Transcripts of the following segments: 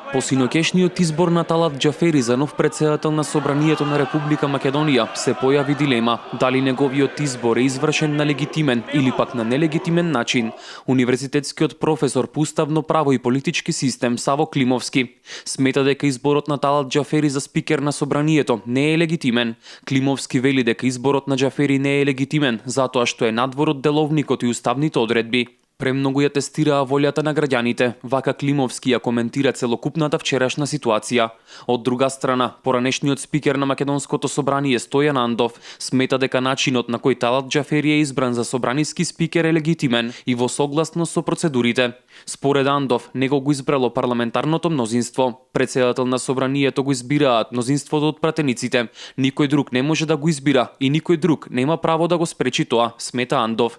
По синоќешниот избор на Талат Џафери за нов претседател на Собранието на Република Македонија се појави дилема дали неговиот избор е извршен на легитимен или пак на нелегитимен начин. Универзитетскиот професор по уставно право и политички систем Саво Климовски смета дека изборот на Талат Џафери за спикер на Собранието не е легитимен. Климовски вели дека изборот на Џафери не е легитимен затоа што е надвор од деловникот и уставните одредби. Премногу ја тестираа волјата на граѓаните, вака Климовски ја коментира целокупната вчерашна ситуација. Од друга страна, поранешниот спикер на Македонското собрание Стојан Андов смета дека начинот на кој Талат Џафери е избран за собраниски спикер е легитимен и во согласност со процедурите. Според Андов, него го избрало парламентарното мнозинство. Претседател на собранието го избираат мнозинството од пратениците. Никој друг не може да го избира и никој друг нема право да го спречи тоа, смета Андов.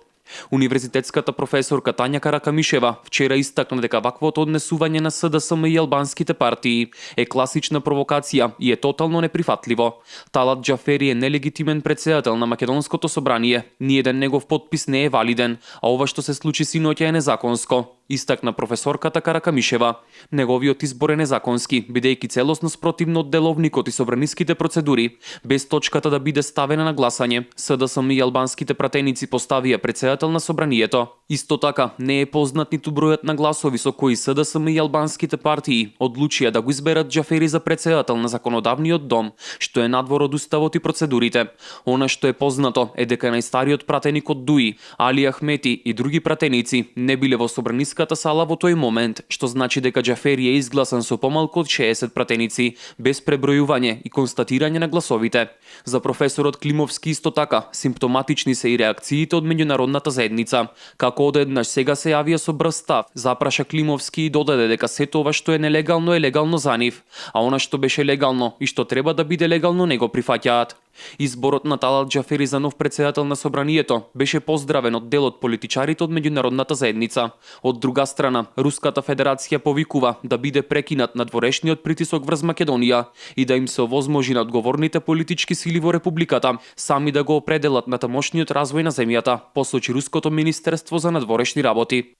Универзитетската професорка Тања Каракамишева вчера истакна дека ваквото однесување на СДСМ и албанските партии е класична провокација и е тотално неприфатливо. Талат Џафери е нелегитимен претседател на Македонското собрание. Ниеден негов подпис не е валиден, а ова што се случи синоќа е незаконско, истакна професорката Каракамишева. Неговиот избор е незаконски, бидејќи целосно спротивно од деловникот и собраниските процедури, без точката да биде ставена на гласање. СДСМ и албанските пратеници поставија претседател на собранието. Исто така, не е познат ниту бројот на гласови со кои СДСМ и албанските партии одлучија да го изберат Џафери за претседател на законодавниот дом, што е надвор од уставот и процедурите. Она што е познато е дека најстариот пратеник од ДУИ, Али Ахмети и други пратеници не биле во собраниската сала во тој момент, што значи дека Џафери е изгласан со помалку од 60 пратеници, без пребројување и констатирање на гласовите. За професорот Климовски исто така, симптоматични се и реакциите од меѓународната заедница. Како одеднаш сега се јавија со брз став, запраша Климовски и додаде дека сето ова што е нелегално е легално за нив, а она што беше легално и што треба да биде легално не го прифаќаат. Изборот на Талат Џафери за нов претседател на собранието беше поздравен од дел од политичарите од меѓународната заедница. Од друга страна, Руската Федерација повикува да биде прекинат надворешниот притисок врз Македонија и да им се овозможи на одговорните политички сили во републиката сами да го определат на тамошниот развој на земјата, посочи Руското министерство за надворешни работи.